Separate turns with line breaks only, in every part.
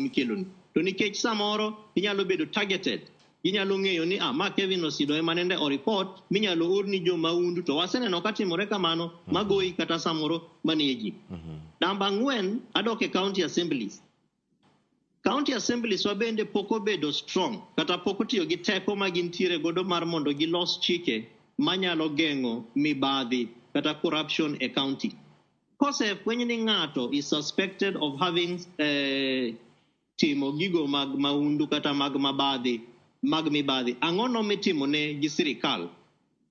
mikeloni. To nikech samoro inyalo bedo targeted, ginyalo ng'eyo ni ah, ma Kevin Osido ema nende o report minyalo orni jo mahundu to waseneno ka timore kamano magoyi kata samoro manegi. Namba 4, adok e county assemblies. County assemblies wa bende pok obedo strong kata pok otiyo gi teko ma gintiere godo mar mondo gilos chike manyalo geng'o mibadhi kata corruption e county. Kosefweny ni ng'ato is suspected of having timo gigo mag mahundu kata mag mabadhi mag mibadhi, ang'ono mitimone gi sirikal?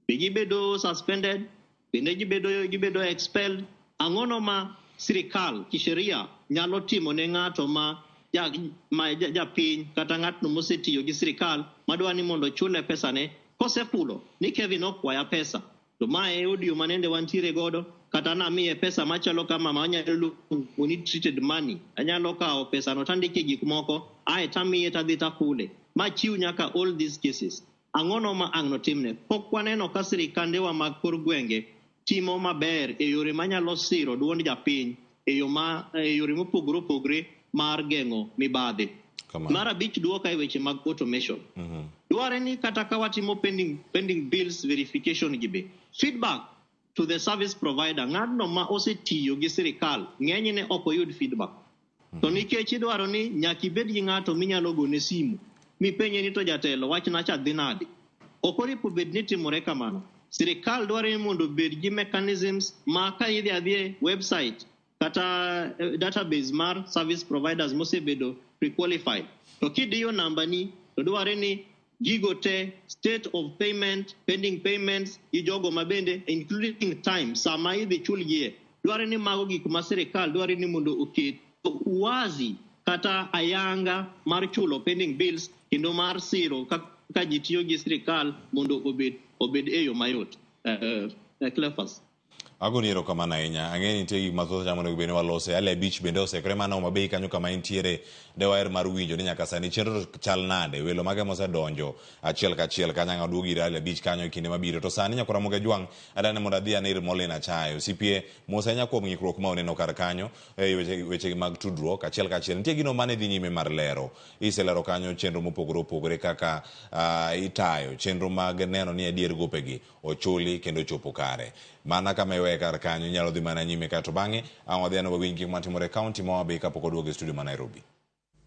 Be gibedo suspended? Bende gibedo expelled? Ang'ono ma sirikal kisheria nyalo timo ne ng'ato ma japiny kata ng'atno mosetiyo gi sirikal madwa ni mondo chule pesane kosefulo ni Kevin okwaya pesa to mae e audio manende wantiere godo kata namiye pesa machalo kama ma anyalo luongo ni treated money, anyalo kawo pesano tandike gik moko ae tamiye tadhi takule machiw nyaka all these cases. Ang'ono ma ang' notimne? Pok waneno ka sirikandewa mag kor gwenge timo maber e yore manyalo siro duond japiny e yo ma e yore mopogore opogore mar geng'o mibadhi. Mar 5, duoka e weche mag automation. Dware ni kata ka watimo pending bills verification gi be feedback to the service provider, ng'atno ma osetiyo gi sirikal ng'enyne ok oyud feedback. To nikech idwaro ni nyaka ibed gi ng'ato minyalo gone simu mipenje ni to jatelo wachna cha dhi nade. Ok oripo bed ni timore kamano. Sirikal dwaro ni mondo obed gi mechanisms ma ka idhi adhi e website kata database mar service providers mosebedo pre-qualified. To kidiyo nambani to dware ni gigo te, state of payment, pending payments, gi jogo mabende including time sama idhi chulgie. Dware ni mago gik ma sirikal dware ni mondo oket wazi kata ayanga mar chulo pending bills kendo mar siro kaka ji tiyo gi sirikal mondo obed e yo mayot. Cleophas.
Agoni erokamano ahinya. Ang'e ni nitie gik mathoth cha monego bed ni walose. Ali 5 bende osekre mana Homa Bay kanyo kama intiere. De waher mar winjo ni nyaka sani chenro to chal nade. Welo mage mosedonjo achiel kachiel kanyo ang' aduogi ir Ali 5 kanyo e kinde mabiro. To sani nyakwar Ramogi Ajwang' adani mondo adhi ane ir Molin Achayo. CPA mos ahinya kuom ng'ikruok ma oneno kar kanyo e weche mag tudruok achiel kachiel. Nitie gino mane dhi nyime mar lero. Iselero kanyo chenro mopogore opogore kaka itayo chenro mag neno ni adier gopegi ochuli kendo ochopo kare. Mana kama iweye kar kanyo inyalo dhi mana nyime kae to bang'e ang' wadhi ane wawinj gik matimore e kaunti ma Homa Bay kapok oduogo e studio ma Nairobi.